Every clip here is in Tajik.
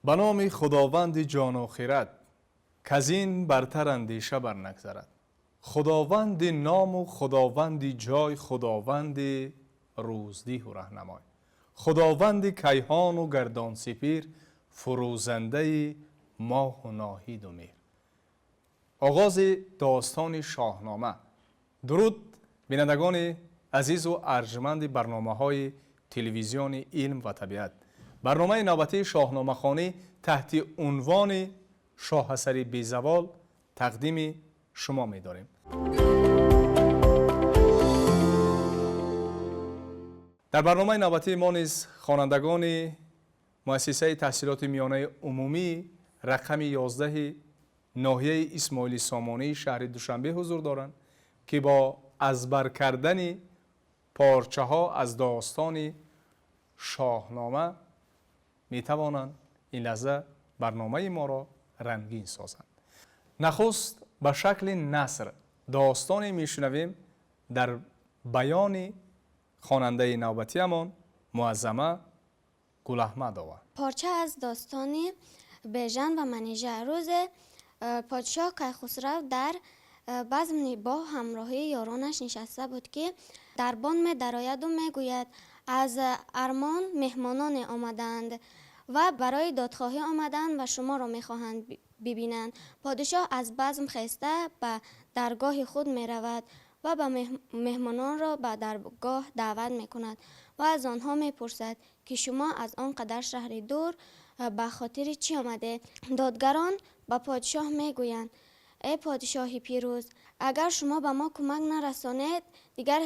Ба номи Худованди ҷону хирад, каз ин бартар андеша барнагзарад. Худованди ному Худованди ҷой, Худованди рӯздиҳу раҳнамой, Худованди кайҳону гардон сипир, фурӯзандаи моҳу ноҳиду меҳр. Оғози достони Шоҳнома. Дуруд, бинандагони азизу арҷманди барномаҳои телевизиони «Илм ва табиат». Барномаи навбатии шоҳномахонӣ таҳти унвони «Шоҳасари безавол» тақдими шумо медорем. Дар барномаи навбатии мо низ хонандагони муассисаи таҳсилоти миёнаи умумии рақами 11-и ноҳияи Исмоили Сомонии шаҳри Душанбе ҳузур доранд, ки бо аз бар кардани порчаҳо аз достони Шоҳнома метавонанд ин лаҳза барномаи моро рангин созанд. Нахуст ба шакли наср достоне мешунавем дар баёни хонандаи навбатиамон Муаззама Гулаҳмадова. Порча аз достони Бежан ва Манижа. Рӯзе подшоҳ Кайхусрав дар базм бо ҳамроҳии ёронаш нишаста буд, ки дарбон медарояду мегӯяд: аз Армон меҳмононе омадаанд ва барои додхоҳӣ омадаанд ва шуморо мехоҳанд бибинанд. Подишоҳ аз базм хеста ба даргоҳи худ меравад ва ба меҳмононро ба даргоҳ даъват мекунад ва аз онҳо мепурсад, ки шумо аз он қадар шаҳри дур ба хотири чӣ омадед? Додгарон ба подшоҳ мегӯянд: эй подшоҳи пирӯз, агар шумо ба мо кӯмак нарасонед, дигар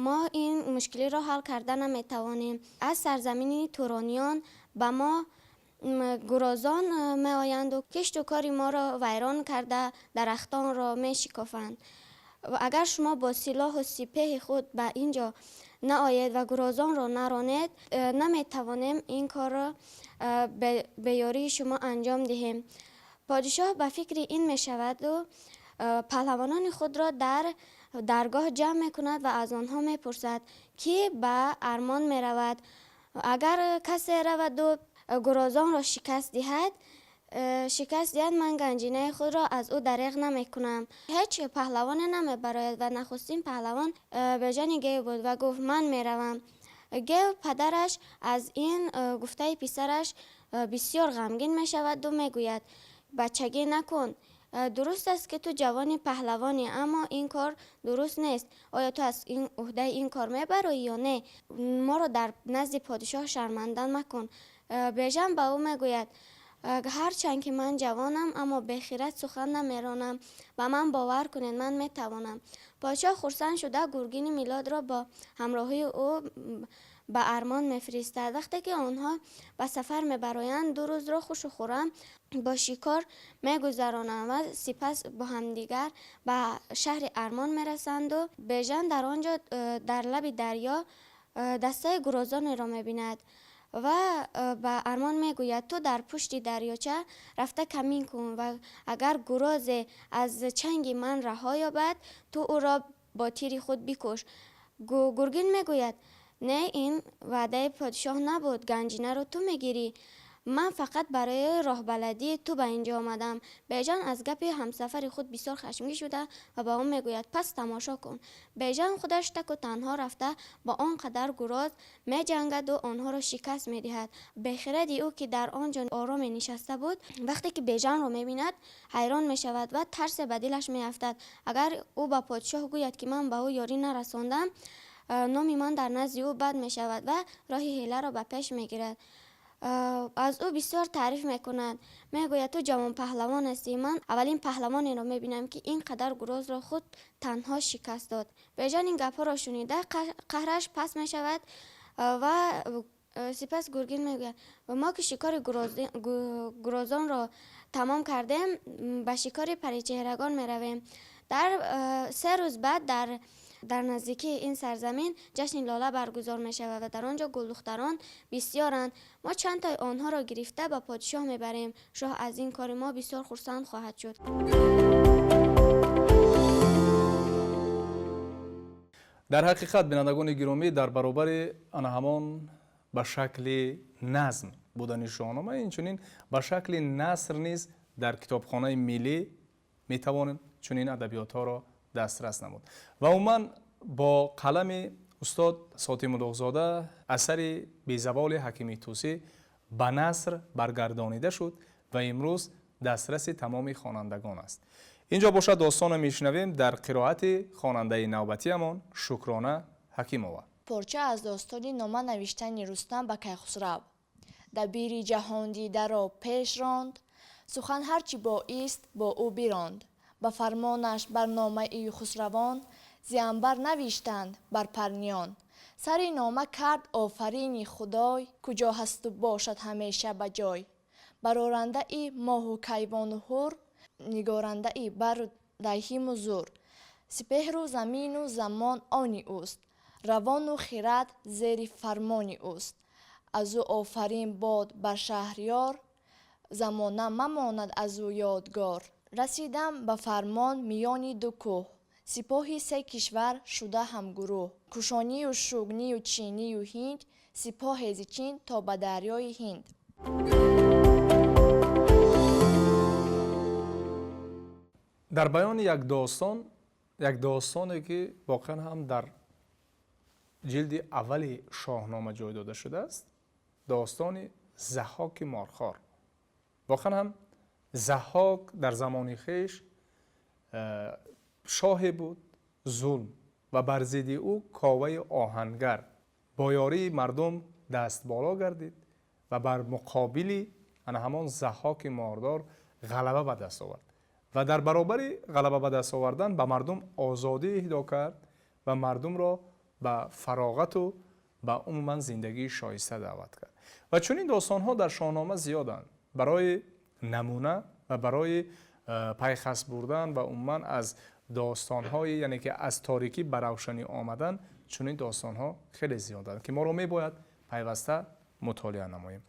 мо ин мушкилиро ҳал карда наметавонем. Аз сарзамини турониён ба мо гурозон меоянду кишту кори моро вайрон карда, дарахтонро мешикофанд. Агар шумо бо силоҳу сипеҳи худ ба ин ҷо наоед ва гурозонро наронед, наметавонем ин корро бе ёрии шумо анҷом диҳем. Подишоҳ ба фикри ин мешаваду паҳлавонони худро дар даргоҳ ҷамъ мекунад ва аз онҳо мепурсад, ки ба Армон меравад. Агар касе раваду гурозонро шикаст диҳад, ман ганҷинаи худро аз ӯ дареғ намекунам. Ҳеҷ паҳлавоне намебарояд ва нахустин паҳлавон Бежани Гев буд ва гуфт: ман меравам. Гев падараш аз ин гуфтаи писараш бисёр ғамгин мешаваду мегӯяд: бачагӣ накун, дуруст аст, ки ту ҷавони паҳлавонӣ, аммо ин кор дуруст нест. Оё ту аз уҳдаи ин кор мебароӣ ё не? Моро дар назди подишоҳ шарманда макун. Бежан ба ӯ мегӯяд: ҳарчанд ки ман ҷавонам, аммо бехирад сухан намеронам. Ба ман бовар кунед, ман метавонам. Подшоҳ хурсанд шуда, Гургини Милодро бо ҳамроҳии ӯ ба Армон мефиристад. Вақте ки онҳо ба сафар мебароянд, 2 рӯзро хушу хуррам бо шикор мегузаронанд ва сипас бо ҳамдигар ба шаҳри Армон мерасанду Бежан дар он ҷо дар лаби дарё дастаи гурозонеро мебинад ва ба Армон мегӯяд: ту дар пушти дарёча рафта камин кун ва агар гурозе аз чанги ман раҳо ёбад, ту ӯро бо тири худ бикуш. Гургин мегӯяд: не, ин ваъдаи подшоҳ набуд, ганҷинаро ту мегирӣ, ман фақат барои роҳбаладии ту ба ин ҷо омадам. Бежан аз гапи ҳамсафари худ бисёр хашмгин шуда ва ба ӯ мегӯяд: пас тамошо кун. Бежан худаш таку танҳо рафта бо он қадар гуроз меҷангаду онҳоро шикаст медиҳад. Бехиради ӯ, ки дар он ҷо ороме нишаста буд, вақте ки Бежанро мебинад, ҳайрон мешавад ва тарсе ба дилаш меафтад. Агар ӯ ба подшоҳ гӯяд, ки ман ба ӯ ёрӣ нарасондам, номи ман дар назди ӯ бад мешавад ва роҳи ҳиларо ба пеш мегирад. Аз ӯ бисёр таъриф мекунад, мегӯяд: ту ҷавон паҳлавон ҳастӣ, ман аввалин паҳлавонеро мебинам, ки ин қадар гурозро худ танҳо шикаст дод. Бежан ин гапҳоро шунида, қаҳраш паст мешавад ва сипас Гургин мегӯяд: мо ки шикори гурозонро тамом кардем, ба шикори паричеҳрагон меравем. Дар 3 рӯз баъд дар наздикии ин сарзамин ҷашни лола баргузор мешавад ва дар он ҷо гулдухтарон бисёранд. Мо чанд тои онҳоро гирифта ба подшоҳ мебарем. Шоҳ аз ин кори мо бисёр хурсанд хоҳад шуд. Дар ҳақиқат, бинандагони гиромӣ, дар баробари ана ҳамон ба шакли назм Будани Шоҳнома, инчунин ба шакли наср низ дар китобхонаи миллӣ метавонем чунин адабиётҳоро дастрас намуд. Ва умуман бо қалами устод Сотимуллоҳзода асари безаволи Ҳакими Тӯсӣ ба наср баргардонида шуд ва имрӯз дастраси тамоми хонандагон аст. Инҷо бошад, достоно мешунавем дар қироати хонандаи навбатиамон Шукрона Ҳакимова. Порча аз достони нома навиштани Рустам ба Кайхусрав. Дабири ҷаҳондидаро пеш ронд, сухан ҳарчи боист бо ӯ биронд. Ба фармонаш бар номаи хусравон, зи анбар навиштанд бар парниён. Сари нома кард офарини Худой, куҷо ҳасту бошад ҳамеша ба ҷой. Барорандаи моҳу кайвону ҳур, нигорандаи бару дайҳиму зур. Сипеҳру замину замон они ӯст, равону хирад зери фармони ӯст. Аз ӯ офарин бод бар шаҳриёр, замона мамонад аз ӯ ёдгор. Расидам ба фармон миёни ду кӯҳ, сипоҳи се кишвар шуда ҳамгурӯҳ. Кушонию Шугнию Чинию Ҳинд, сипоҳе зи Чин то ба дарёи Ҳинд. Дар баёни як достон, як достоне ки воқеан ҳам дар ҷилди аввали Шоҳнома ҷой дода шудааст, достони Заҳҳоки морхор. Воқеан ҳам Заҳҳок дар замони хеш шоҳе буд зулм ва бар зидди ӯ Коваи оҳангар бо ёрии мардум даст боло гардид ва бар муқобили ана ҳамон Заҳҳоки мордор ғалаба ба даст овард ва дар баробари ғалаба ба даст овардан ба мардум озодӣ иҳдо кард ва мардумро ба фароғату ба умуман зиндагии шоиста даъват кард. Ва чунин достонҳо дар Шоҳнома зиёданд. Барои намуна ва барои пайхас бурдан ва умуман аз достонҳои, яъне ки аз торикӣ ба равшанӣ омадан, чунин достонҳо хеле зиёданд, ки моро мебояд пайваста мутолиа намоем.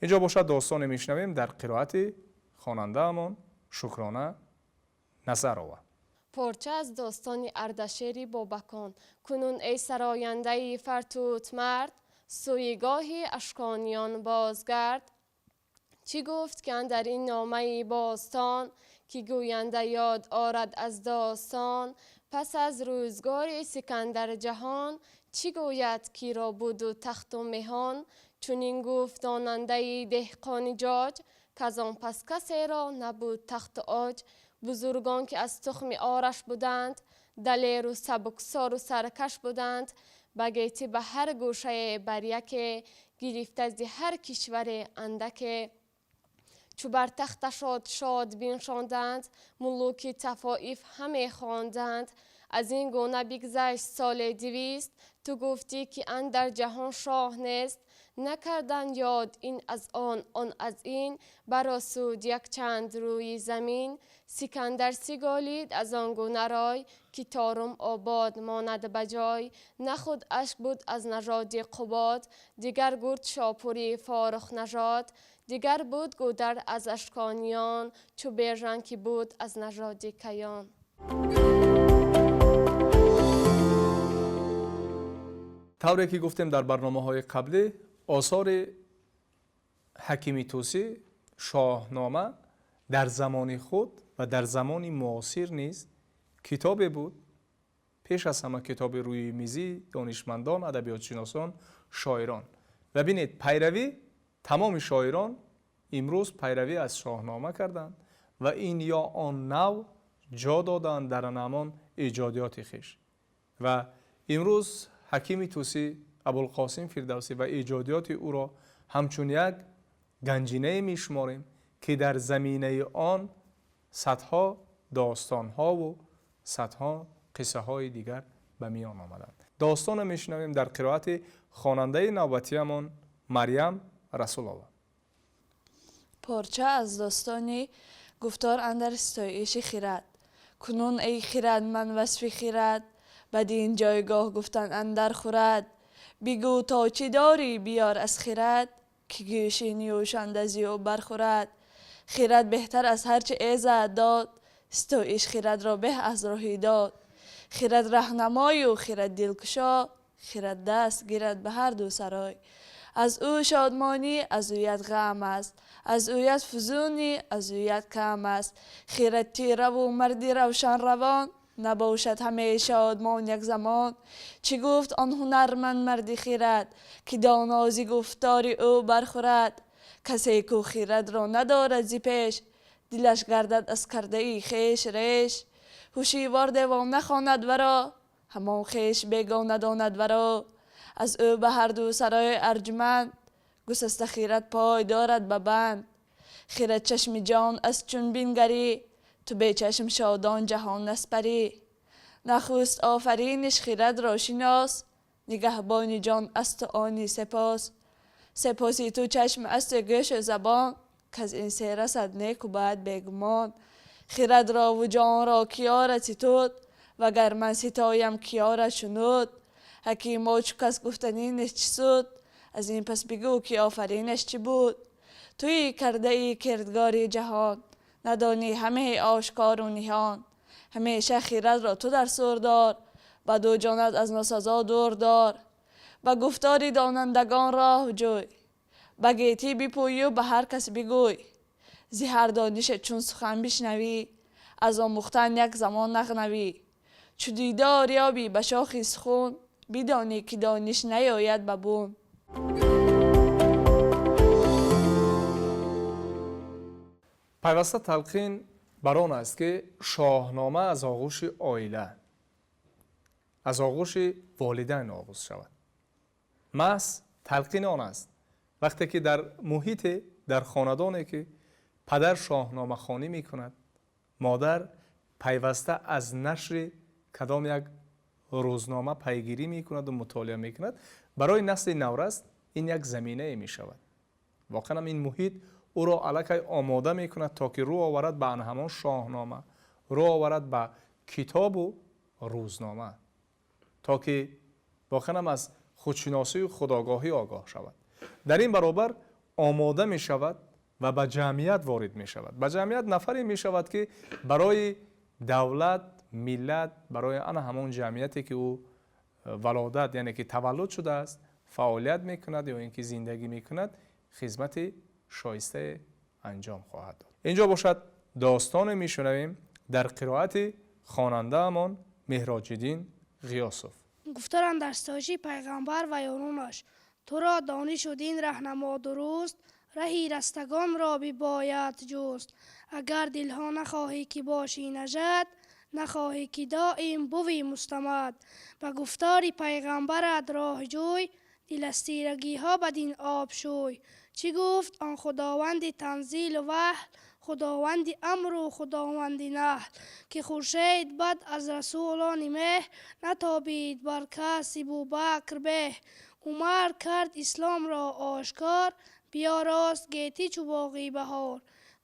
Инҷо бошад, достоне мешунавем дар қироати хонандаамон Шукрона Назарова. Порча аз достони Ардашери Бобакон. Кунун эй сарояндаи фартут мард, сӯи гоҳи Ашкониён бозгард. Чӣ гуфт ки андар ин номаи бостон, ки гӯянда ёд орад аз достон, пас аз рӯзгори Сикандар ҷаҳон, чӣ гӯяд киро буду тахту меҳон? Чунин гуфт донандаи деҳқони ҷоҷ, казон пас касеро набуд тахту оҷ. Бузургон ки аз тухми Ораш буданд, далеру сабуксору саркаш буданд, ба гетӣ ба ҳар гӯшае бар яке, гирифта зи ҳар кишваре андаке. Чу бар тахта шод шод биншонданд, мулуки тафоиф ҳаме хонданд. Аз ин гуна бигзашт соли 200, ту гуфтӣ ки андар ҷаҳон шоҳ нест. Накардан ёд ин аз он, он аз ин, баросуд якчанд рӯи замин. Сикандар сиголид аз он гуна рой, ки торум обод монад ба ҷой. На худ Ашк буд аз нажоди Қубод, дигар гурд Шопури Форух нажод. Дигар буд Гудар аз Ашкониён, чу Бержан ки буд аз нажоди Каён. Тавре ки гуфтем дар барномаҳои қаблӣ, осори Ҳакими Тӯсӣ Шоҳнома дар замони худ ва дар замони муосир низ китобе буд, пеш аз ҳама китоби рӯи мизии донишмандон, адабиётшиносон, шоирон. Ва бинед, пайравӣ тамоми шоирон имрӯз пайравӣ аз Шоҳнома карданд ва ин ё он нав ҷо доданд дар ҳамон эҷодиёти хеш. Ва имрӯз Ҳакими Тӯсӣ, Абулқосим Фирдавсӣ ва эҷодиёти ӯро ҳамчун як ганҷинае мешуморем, ки дар заминаи он садҳо достонҳову садҳо қиссаҳои дигар ба миён омаданд. Достонро мешунавем дар қироати хонандаи навбатиамон Марьям Расулова. Порча аз достони гуфтор андар ситоиши хирад. Кунун эй хирад ман васфи хирад, бадин ҷойгоҳ гуфтан андар хӯрад. Бигӯ то чӣ дорӣ биёр аз хирад, ки гӯши нӯшанда зи ӯ бархӯрад. Хирад беҳтар аз ҳар чи эзад дод, ситоиш хирадро беҳ аз роҳи дод. Хирад раҳнамою хирад дилкушо, хирад даст гирад ба ҳар ду сарой. Аз ӯ шодмонӣ, аз ӯят ғам аст, аз ӯят фузунӣ, аз ӯят кам аст. Хирад тираву марди равшан равон, набошад ҳаме шодмон як замон. Чӣ гуфт он ҳунарманд марди хирад, ки донози гуфтори ӯ бархӯрад. Касе ку хирадро надорад зи пеш, дилаш гардад аз кардаи хеш реш. Ҳушивор девона хонад варо, ҳамон хеш бегона донад варо. Аз ӯ ба ҳарду сарои арҷуманд, гусаста хирад пой дорад ба банд. Хирад чашми ҷон аз чун бингарӣ, ту бечашм шодон ҷаҳон наспарӣ. Нахуст офариниш хирадро шинос, нигаҳбони ҷон асту они сепос. Сепоси ту чашм асту гӯшу забон, каз ин се расад неку бад бегумон. Хирадрову ҷонро киёрад ситуд, вагар ман ситоям киёрад шунуд. Ҳакимо чу кас гуфтанӣ нест чӣ суд, аз ин пас бигӯ ки офаринаш чӣ буд. Туи кардаи кирдгори ҷаҳон, надонӣ ҳамаи ошкору ниҳон. Ҳамеша хирадро ту дар сур дор, баду ҷонат аз носазо дур дор. Ба гуфтори донандагон роҳ ҷӯй, ба гетӣ бипӯю ба ҳар кас бигӯй. Зи ҳар донише чун сухан бишнавӣ, аз омӯхтан як замон нағнавӣ. Чу дидор ёбӣ ба шохи сухун, бидонӣ ки дониш наёяд ба бун. Пайваста талқин бар он аст, ки Шоҳнома аз оғӯши оила, аз оғӯши волидайн оғоз шавад. Маҳз талқин он аст, вақте ки дар муҳите, дар хонадоне ки падар шоҳномахонӣ мекунад, модар пайваста аз нашри кадом як рӯзнома пайгирӣ мекунаду мутолиа мекунад, барои насли наврас ин як заминае мешавад. Воқеан ҳам ин муҳит ӯро аллакай омода мекунад, то ки рӯ оварад ба ҳамон шоҳнома, рӯ оварад ба китобу рӯзнома, то ки воқеан ҳам аз худшиносию худогоҳӣ огоҳ шавад. Дар ин баробар омода мешавад ва ба ҷамъият ворид мешавад. Ба ҷамъият нафаре мешавад, ки барои давлат, миллат, барои ана ҳамон ҷамъияте ки ӯ валодат, яъне ки таваллуд шудааст, фаъолият мекунад ё ин ки зиндагӣ мекунад, хизмати шоистае анҷом хоҳад дод. Инҷо бошад достоне мешунавем дар қироати хонандаамон Меҳроҷиддин Ғиёсов. Гуфтор андар ситоиши пайғамбар ва ёронаш. Туро донишу дин раҳнамо дуруст, раҳи растагонро бибояд ҷуст. Агар дилҳо нахоҳӣ ки бошӣ нажад, нахоҳӣ ки доим бувӣ мустамад. Ба гуфтори пайғамбарат роҳ ҷӯй, дил аз тирагиҳо бадин об шӯй. Чӣ гуфт он худованди танзилу ваҳл, худованди амру худованди наҳл, ки хуршед бад аз расулони меҳ, натобид бар каси Бубакр беҳ. Умар кард исломро ошкор, биёрост гетӣ чу боғи баҳор.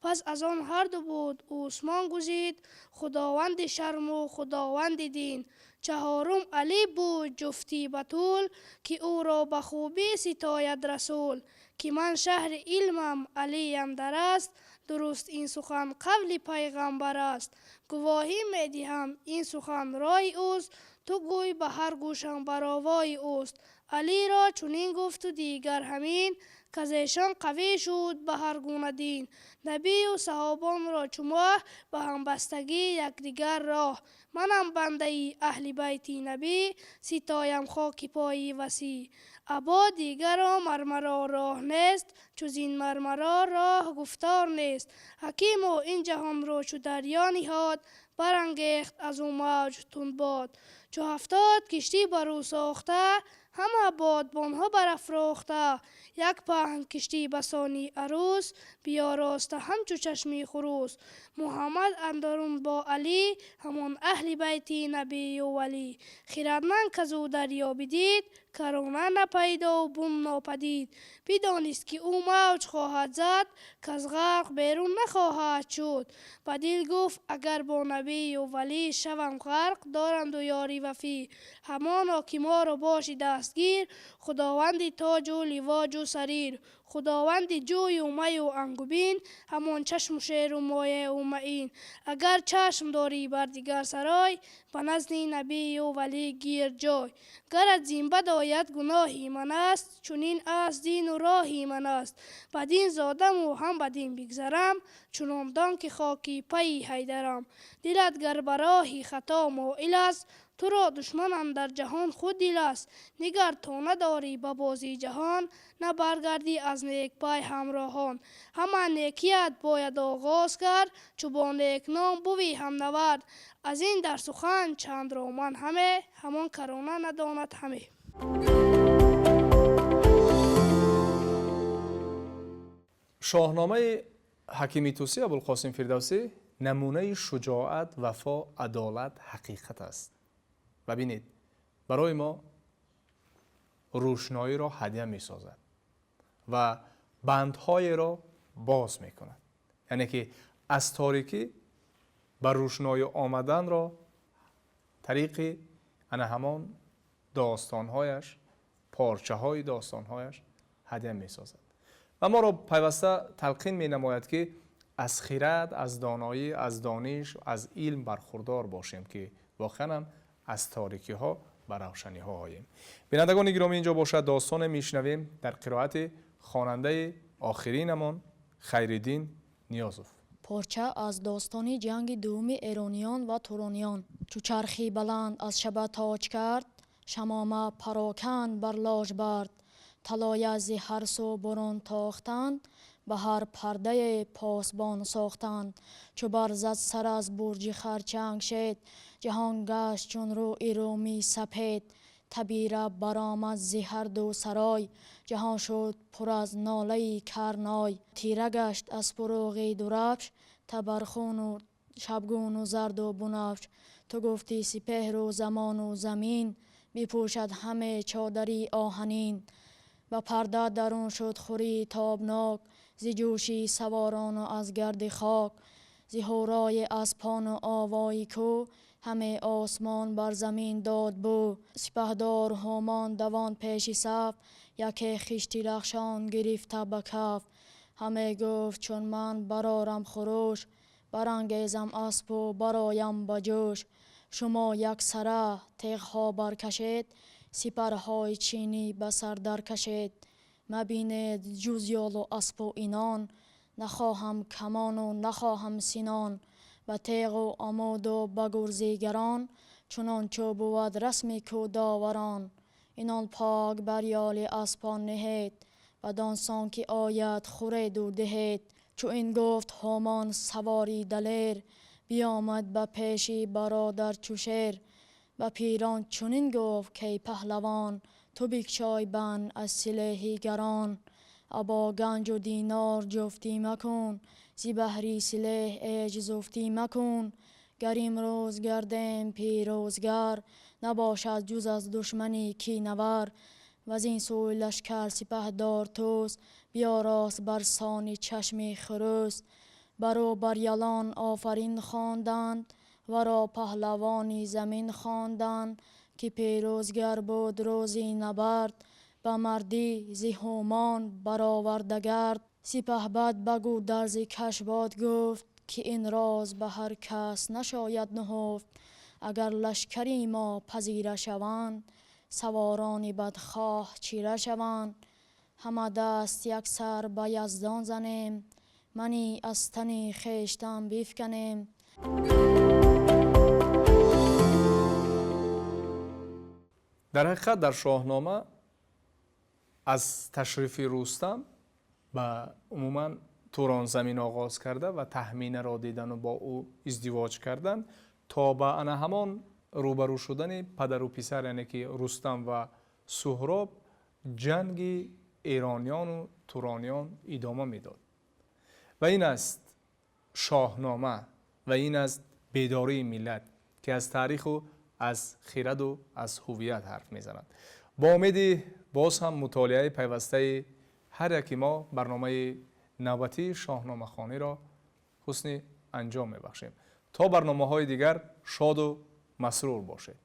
Пас аз он ҳарду буд Усмон гузид, худованди шарму худованди дин. Чаҳорум Алӣ буд ҷуфти Батул, ки ӯро ба хубӣ ситояд расул. Ки ман шаҳри илмам Алиям дар аст, дуруст ин сухан қавли пайғамбар аст. Гувоҳӣ медиҳам ин сухан рои ӯст, ту гӯй ба ҳар гӯшам баровои ӯст. Алиро чунин гуфту дигар ҳамин, казешон қавӣ шуд ба ҳар гуна дин. Набию саҳобонро чу моҳ, ба ҳамбастагӣ якдигар роҳ. Манам бандаи аҳли байти набӣ, ситоям хоки пои васӣ. Або дигаро мармаро роҳ нест, чуз ин мармаро роҳ гуфтор нест. Ҳакиму ин ҷаҳонро чу дарё ниҳод, барангехт аз ӯ мавҷ тундбод. Чу 70 киштӣ бар ӯ сохта, ҳама бодбонҳо барафрохта. Як паҳн киштӣ басони арӯс, биёроста ҳамчу чашми хурӯс. Муҳаммад андарун бо Алӣ, ҳамон аҳли байти набию валӣ. Хирадманд казу дарё бидид, карона напайдо бун нопадид. Бидонист ки ӯ мавҷ хоҳад зад, каз ғарқ берун нахоҳад шуд. Ба дил гуфт агар бо набию валӣ шавам ғарқ, доранду ёри вафӣ. Ҳамоно ки моро боши дастгир, худованди тоҷу ливоҷу сарир. Худованди ҷӯю маю ангубин, ҳамон чашму шеру мояу маин. Агар чашм дорӣ бар дигар сарой, ба назди набию валӣ гир ҷой. Гарат зин бад ояд, гуноҳи ман аст, чунин аст дину роҳи ман аст. Ба дин зодаму ҳам ба дин бигзарам, чунон дон ки хоки пайи Ҳайдарам. Дилат гар ба роҳи хато моил аст, туро душманам дар ҷаҳон худ дил аст. Нигар то надорӣ ба бози ҷаҳон, на баргардӣ аз некпай ҳамроҳон. Ҳама некият бояд оғоз кард, чу бо некном бувӣ ҳамнавард. Аз ин дар сухан чанд роман ҳаме, ҳамон карона надонад ҳаме. Шоҳномаи Ҳакими Тӯсӣ Абулқосим Фирдавсӣ намунаи шуҷоат, вафо, адолат, ҳақиқат аст. Ва бинед, барои мо рӯшноиро ҳадя месозад ва бандҳоеро боз мекунад, яъне ки аз торикӣ ба рӯшноӣ омаданро тариқи ана ҳамон достонҳояш, порчаҳои достонҳояш ҳадя месозад ва моро пайваста талқин менамояд, ки аз хирад, аз доноӣ, аз дониш, аз илм бархурдор бошем, ки воқеан ҳам аз торикиҳо ба равшаниҳо оем. Бинандагони гиромӣ, инҷо бошад достоне мешунавем дар қироати хонандаи охиринамон Хайриддин Ниёзов. Порча аз достони ҷанги дуввуми эрониён ва турониён. Чу чархи баланд аз шаба тоҷ кард, шамома пароканд бар лоҷбард, талоя зи ҳар сӯ бурун тохтанд, ба ҳар пардае посбон сохтанд. Чу барзад сар аз бурҷи харчанг шед, ҷаҳон гашт чун рӯи рӯми сапед. Табира баромад зи ҳар ду сарой, ҷаҳон шуд пур аз нолаи карной. Тира гашт аз фурӯғи дурафш, табархуну шабгуну зарду бунафш. Ту гуфтӣ сипеҳру замону замин, бипӯшад ҳаме чодари оҳанин. Ба парда дарун шуд хурии тобнок, зи ҷӯши саворону аз гарди хок. Зи ҳурои аспону овои кӯ, ҳаме осмон бар замин дод бӯ. Сипаҳдор ҳумон давон пеши саф, яке хишти рахшон гирифта ба каф. Ҳаме гуфт чун ман барорам хурӯш, барангезам аспу бароям ба ҷӯш. Шумо яксара теғҳо баркашед, сипарҳои чинӣ ба сар даркашед. Мабинед ҷуз ёлу аспу инон, нахоҳам камону нахоҳам синон. Ба теғу омоду ба гурзигарон, чунон чу бувад расми кӯ доварон. Инон пок бар ёли аспон ниҳед, бадон сон ки ояд хуреду диҳед. Чу ин гуфт ҳумон савори далер, биёмад ба пеши бародар чу шер. Ба пирон чунин гуфт кай паҳлавон, ту бикшой банд аз силеҳи гарон. Або ганҷу динор ҷуфтӣ макун, зи баҳри силеҳ эҷ зуфтӣ макун. Гар имрӯз гардем пирӯзгар, набошад ҷуз аз душмани кинавар. Ваз ин сӯй лашкар сипаҳдор туст, биёрост бар сони чашми хурӯс. Баро бар ялон офарин хонданд, варо паҳлавони замин хонданд, ки пирӯзгар буд рӯзи набард, ба мардӣ зи ҳумон бароварда гард. Сипаҳбад ба гӯдарзи кашбод гуфт, ки ин роз ба ҳар кас нашояд нуҳуфт. Агар лашкари мо пазира шаванд, саворони бадхоҳ чира шаванд. Ҳама даст яксар ба яздон занем, мани аз тани хештан бифканем. Дар ҳақиқат дар Шоҳнома аз ташрифи Рустам ба умуман Туронзамин оғоз карда ва Таҳминаро дидану бо ӯ издивоҷ кардан то ба ана ҳамон рӯбарӯ шудани падару писар, яъне ки Рустам ва Суҳроб, ҷанги эрониёну турониён идома медод. Ва ин аст Шоҳнома ва ин аст бедории миллат, ки аз таъриху аз хираду аз ҳувият ҳарф мезанад. Бо умеди боз ҳам мутолиаи пайвастаи ҳар яки мо барномаи навбатии Шоҳномахониро ҳусни анҷом мебахшем. То барномаҳои дигар шоду масрур бошед.